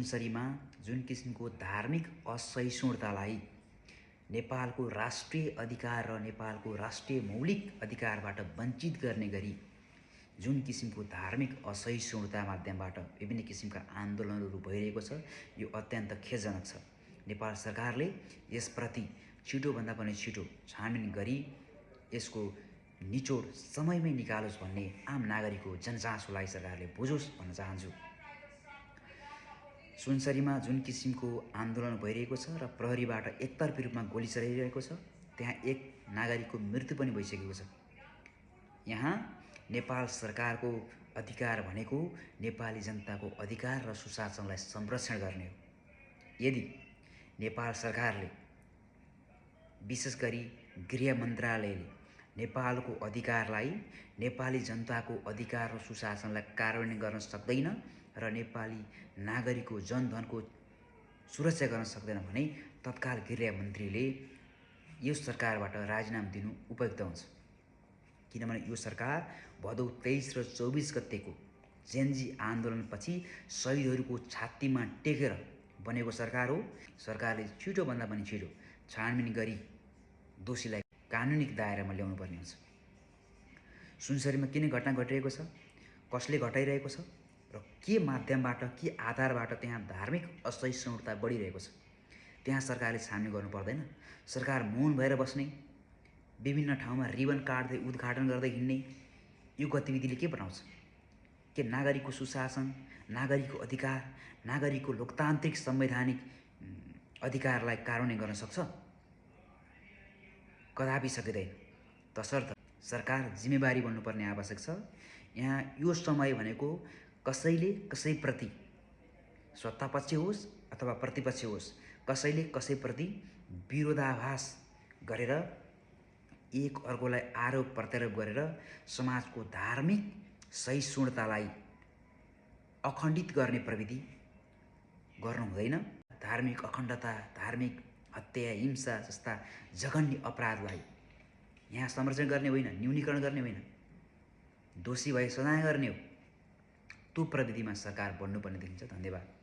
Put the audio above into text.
सुनसरीमा जुन किसिमको धार्मिक असहिष्णुतालाई नेपालको राष्ट्रिय अधिकार र नेपालको राष्ट्रिय मौलिक अधिकारबाट वञ्चित गर्ने गरी जुन किसिमको धार्मिक असहिष्णुता माध्यमबाट विभिन्न किसिमका आन्दोलनहरू भइरहेको छ, यो अत्यन्त खेदजनक छ। नेपाल सरकारले यसप्रति छिटोभन्दा पनि छिटो छानबिन गरी यसको निचोड समयमै निकालोस् भन्ने आम नागरिकको जनचासोलाई सरकारले बुझोस् भन्न चाहन्छु। सुनसरीमा जुन किसिमको आन्दोलन भइरहेको छ र प्रहरीबाट एकतर्फी रूपमा गोली चलाइरहेको छ, त्यहाँ एक नागरिकको मृत्यु पनि भइसकेको छ। यहाँ नेपाल सरकारको अधिकार भनेको नेपाली जनताको अधिकार र सुशासनलाई संरक्षण गर्ने हो। यदि नेपाल सरकारले विशेष गरी गृह मन्त्रालयले नेपालको अधिकारलाई, नेपाली जनताको अधिकार र सुशासनलाई कार्यान्वयन गर्न सक्दैन र नेपाली नागरिकको जनधनको सुरक्षा गर्न सक्दैन भने तत्काल गृह मन्त्रीले यो सरकारबाट राजीनामा दिनु उपयुक्त हुन्छ। किनभने यो सरकार भदौ 23 र 24 गतेको जेनजी आन्दोलनपछि शहीदहरूको छातीमा टेकेर बनेको सरकार हो। सरकारले छिटोभन्दा पनि छिटो छानबिन गरी दोषीलाई कानुनी दायरामा ल्याउनु पर्ने हुन्छ। सुनसरीमा किन घटना घटिरहेको छ, कसले घटाइरहेको छ र के माध्यमबाट, के आधारबाट त्यहाँ धार्मिक असहिष्णुता बढिरहेको छ, त्यहाँ सरकारले छानबिन गर्नु पर्दैन। सरकार मौन भएर बस्ने, विभिन्न ठाउँमा रिबन काट्दै उद्घाटन गर्दै हिँड्ने यो गतिविधिले के बनाउँछ? के नागरिकको सुशासन, नागरिकको अधिकार, नागरिकको लोकतान्त्रिक संवैधानिक अधिकारलाई कार्यान्वयन गर्न सक्छ? कदापि सकिँदैन। तसर्थ सरकार जिम्मेवारी बन्नुपर्ने आवश्यक छ। यहाँ यो समय भनेको कसैले कसैप्रति, सत्तापक्ष होस् अथवा प्रतिपक्ष होस्, कसैले कसैप्रति विरोधाभास गरेर एक अर्कोलाई आरोप प्रत्यारोप गरेर समाजको धार्मिक सहिष्णुतालाई अखण्डित गर्ने प्रविधि गर्नु हुँदैन। धार्मिक अखण्डता, धार्मिक हत्या, हिंसा जस्ता जघन्य अपराधलाई यहाँ संरक्षण गर्ने होइन, न्यूनीकरण गर्ने होइन, दोषी भए सजाय गर्ने हो। त्यो प्रविधिमा सरकार बढ्नुपर्ने देखिन्छ। धन्यवाद।